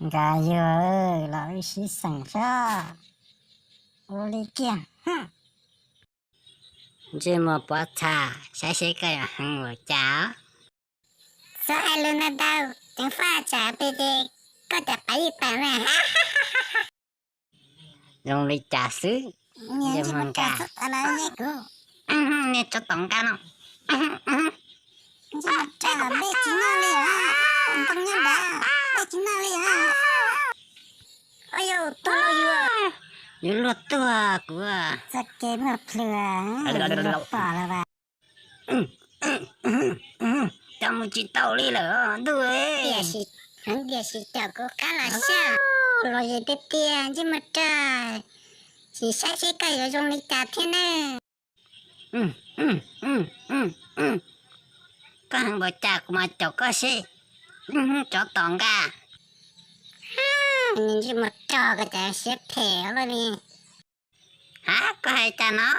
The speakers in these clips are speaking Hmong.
Nkawd yug los wb sib xeem sab, ua li kiag. Ntsej muag pov txha, saib seb koj yuav heev ua cas. Txhob hais lus ntau ntau, ceev faj tsam pes ces koj cov pav yij pam na. Zoo li cas xwb? Ntsej muag nkag, niag tsov tom nkag no. Ntsej muag rag, npej tsis noj li os, ntoo nyob nrad, npej tsis noj li os. Yuav luag tuag kuv. Txoj kev muag plhws, luag pom los as. Coj mus tsis tau li lawm ntuj. Tiam sis cov kuv qab los xyaj, los yog tiag tiag ntsej muag rag, tsis saib seb koj yuav zoo li cas thiab ne. Koj heev npaum cas kuv mam caum koj seb. Tsov tom nkag. Ntsej muag rag, koj cov siab phem luaj li. Hab, koj hais cas no?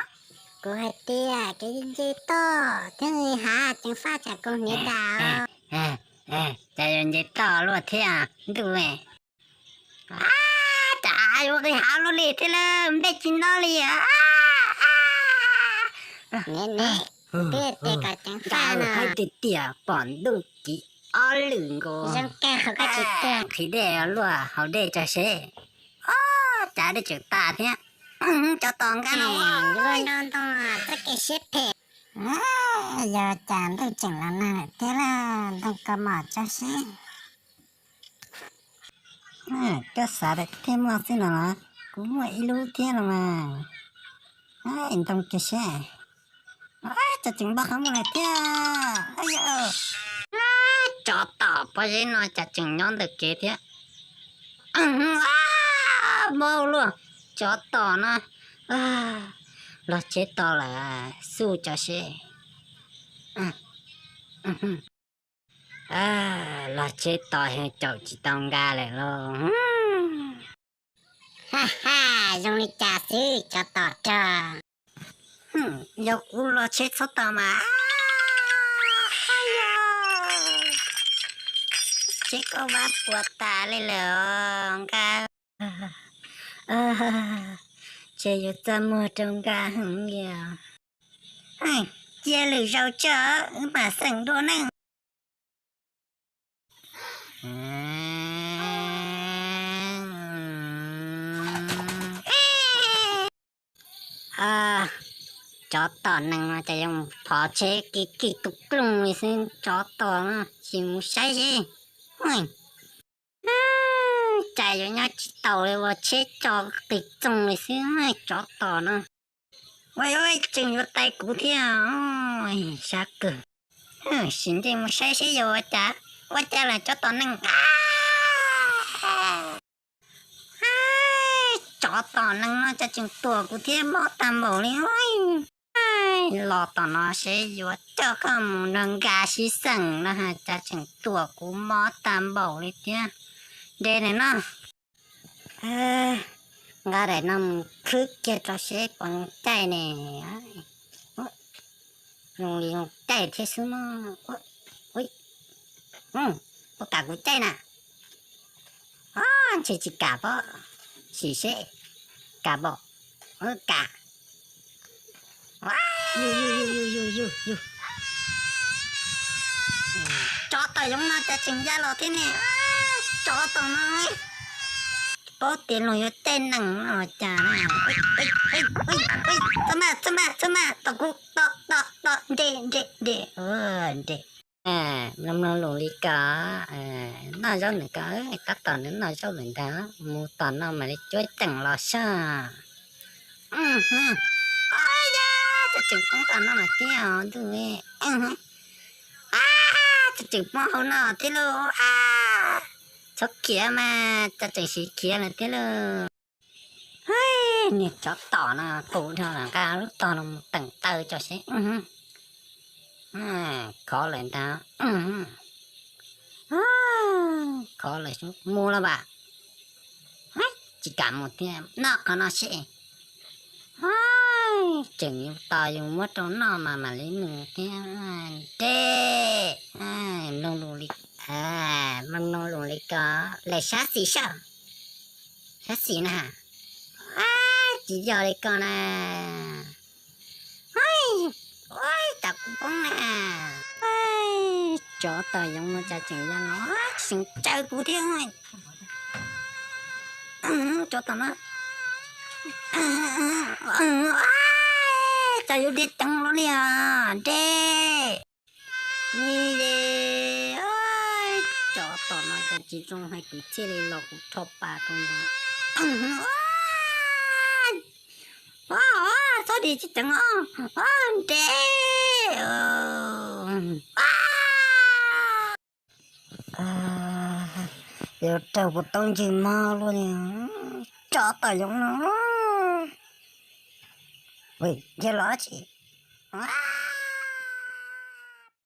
Kuv hais tias kev nce toj thiab hav ceev faj tsam kuv hniav dam. Cas yuav nce toj luaj thiab ntuj. Cas yuav qis hav luaj li thiab lawm, npej tsis noj li. Twb tias kom ceev faj no. Hais tiag tias pom ntuj kiv ob lwm nkaus. Zoo kawg, qhov koj tsis tiag. Nqhis dej luaj haus dej tso seb. Ob, cas dej tseem tas thiab. Tsov tom nkag no. Luag nrau ntoo, txoj kev siab phem. Yog cas ntuj tseem los nag lawm thiab laj, ntoo kaus mom tso seb. Koj xav tias thiaj muaj xwb no los kuv muaj ib lub thiab los mas. Ntoo kiag seb. Cas tseem npaj qhov muag lawm thiab. Tsov tom pob zeb no cas tseem nyob ntawm kev thiab. Mob luaj, tsov tom no. Los tsheb to lawm, xub tso seb. Los tsheb to, caum tsis tau nkag lawm lauj. Ha ha, zoo li cas xwb, tsov tom rog. Yog kuv los tsheb txhob to mas. Tsheb koj vab puas tas li lawm os nkawd. Tsheb yuav txaj muag rau nkawd heev li os. Cia lwm zaus tso, wb mam xeem dua neej. Tsov tom nees no ces yeej phov tsheb kis kis tus plooj li xwb, tsov tom no tsis mus saib seb. Cas yuav nyob tsis taus li, ua tsheb tso qis txoog li xwb, tsov tom no. Ua tseem yuav tais kuv thiab, sab kawg. Sim ntsej mus saib seb yog ua cas, ua cas lawm tsov tom nees. Tsov tom nees no cas tseem tuam kuv thiab, mob tag npaum li. Los tom no seb yuav coj koj mus nrog nkawd sib xeem no, cas tseem tuam kuv, mob tag npaum li thiab. Nres daim no, nqa daim no mus khwb kiag tso seb puas zoo caij ne. Zoo li zoo caij thiab xwb mog. Puas kam kuv caij na? Ntshe tsis kam pob, sim seb. Kam npaum, kam. Tsov tom yoov no cas tseem ya los thiab ne. Tsov tom no, paub tias luag yuav caij nees no cas. Txhob maj, txhob maj, txhob maj, tom kuv, tom, tom, tom, nres, nres, nres, nres. Mloog mloog lus li ko, noj zaub ntawm ko, tab tom nws noj zaub lawm ntag, mus tom no mam li cuab ceem los soj. Tseem poob tom no lawm thiab ntuj. Tseem poob hauv no thiab lauj. Txhob khiav mas, cas tseem siv khiav lawm thiab lauj. Niag tsov tom no, tus dhau los nqa lub tog no mus teem taw tso seb. Khov lawm ntag. Khov lawm, mus los as. Tsis kam mus thiab, noj qhov no seb. Tseem yus tos yus muab rau noj mas mam li mus thiab. Nres, mloog lus li, mloog lus li ko. Lawm sab xis sab, sab xis na. Tsis yog li ko na. Ua cas kuv poob na. Tsov tom yoov no cas tseem ya no seev tsawv kuv thiab. Tsov tom no, cas yuav deb ceev los li os, deb. Ni, tsov tom no cas tsis zoo hais kwv txhiaj li los kuv rho pas rau ntawd. Txhob dim tsis ceev os, deb. Yuav raug kuv tau ntsej muag luaj li, tsov tom yoov no. Ua, yog los tsis